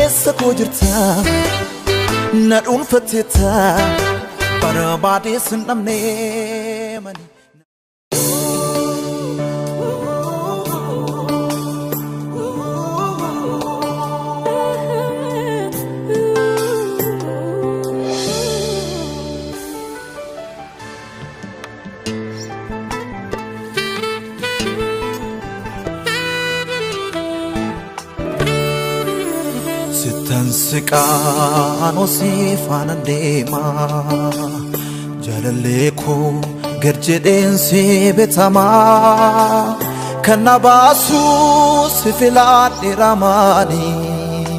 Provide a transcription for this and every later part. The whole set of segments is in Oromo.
Keessa koo jirta, na dhuunfatteetta, barbaadee sin dhabne mani. Sittan siqaanoo si faana deemaa, jaalallee koo gad jedheen si bitamaa, kan na baasuu si filadhe ramaanii,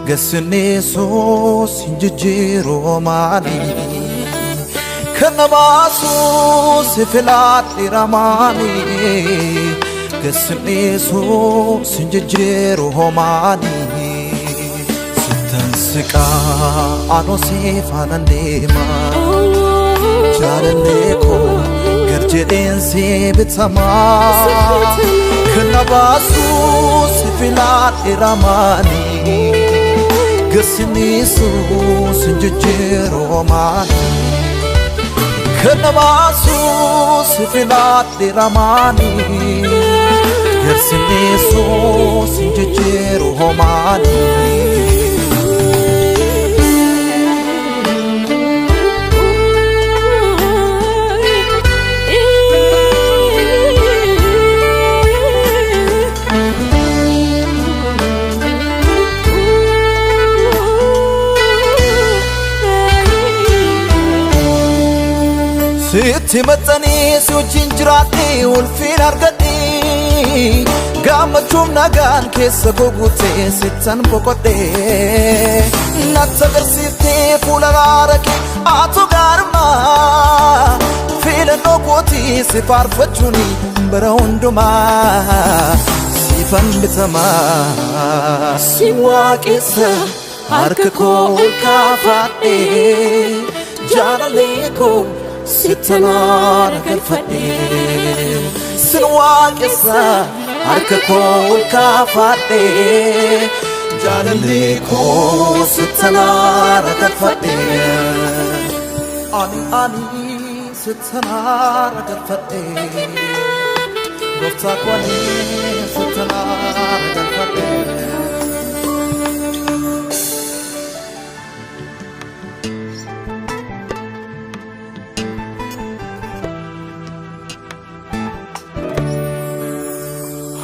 gassinneessuu si jijjiiruu maanii, kan na baasuu si filadhe ramaanii, gassinneessuu si jijjiiruu maanii. Sittan siqaanoo si faana deemaa, jaalallee koo gad jedheen si bitamaa, kan na baasuu si filadhe ramaanii, gassinneessuu si jijjiiruu maanii, kan na baasuu si filadhe ramaanii, gassinneessuu si jijjiiruu maanii. Sitti maxxanee si wajjin jiraadhee ulfiin argadhee, gammachuun nagaan keessa koo guutee sittan boqodhee, natti agarsiiftee fuula raara kee atu gaarummaa, filannoo kootii si faarfachuun bara hundumaa siifan bitamaa. Si waaqessa, harka koo ol kaafadhee, jaalallee koo sittanaara galfadhee. Sin waaqessa, harka koo ol kaafadhee, jaalallee koo sittanaara galfadhee. Ani sittanaara galfadhee, gooftaa koo ani sittanaara galfadhee.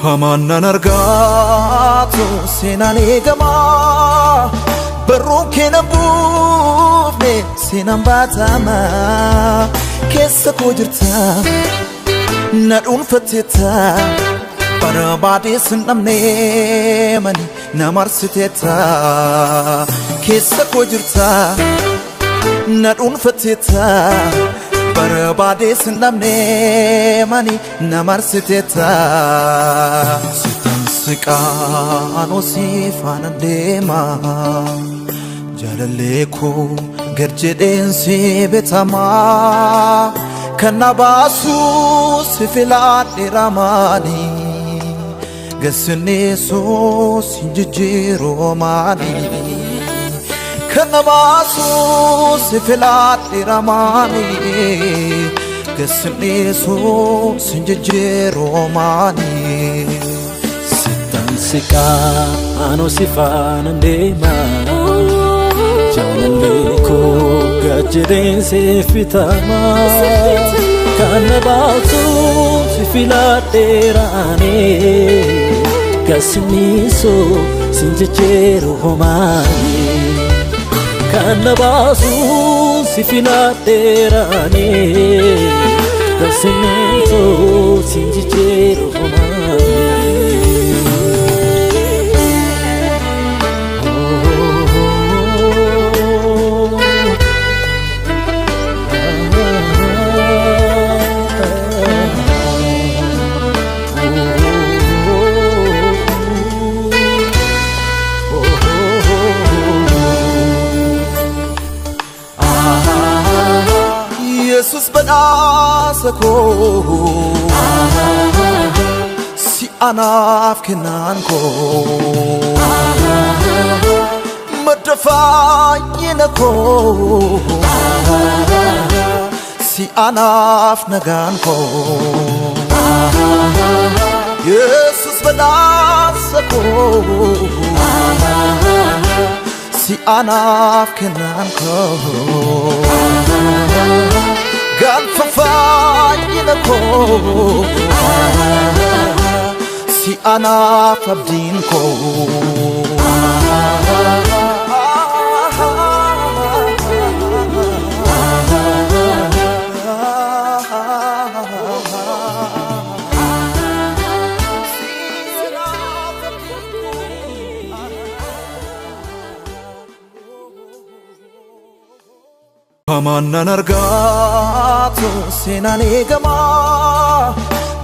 Hamaan nan argaatu seenaan eegamaa, barruun kee nan buufne seenaan baatamaa. Keessa koo jirta, na dhuunfatteetta, barbaadee sin dhabne mani na marsiteetta. Keessa koo jirta, na dhuunfatteetta, barbaadee sin dhabne mani na marsiteetta. Sittan siqaanoo si faana deemaa, jaalallee koo gad jedheen si bitamaa, kan na baasuu si filadhe ramaanii, gassinneessuu si jijjiiruu maanii, kan na baasuu si filadhe ramaanii, gassinneessuu si jijjiiruu maanii. Sittan siqaanoo si faana deemaa, jaalallee koo gad jedheen si bitamaa, kan na baasuu si filadheeraanii, gassinniisuu si jijjiiru homaanii, kan na baasuu si filadheeraanii, gassinniisuu si jijjiiru homaanii. Yesus badhaasa koo si anaaf kennaan koo madda fayyina koo si anaaf nagaan koo Yesus badhaasa koo si anaaf kennaan koo galfa fayyina koo si anaaf abdiin koo. Hamaan argaatu seenaan eegamaa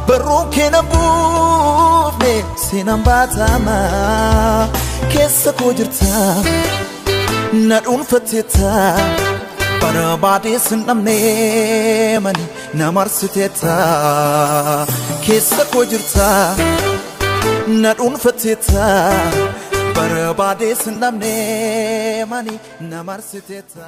barruun keena buufne seenaan baatamaa keessa koo jirta na dhuunfatteetta barbaadee sin dhabne mani na marsiteetta keessa koo jirta na dhuunfatteetta barbaadee sin dhabne mani na marsiteetta.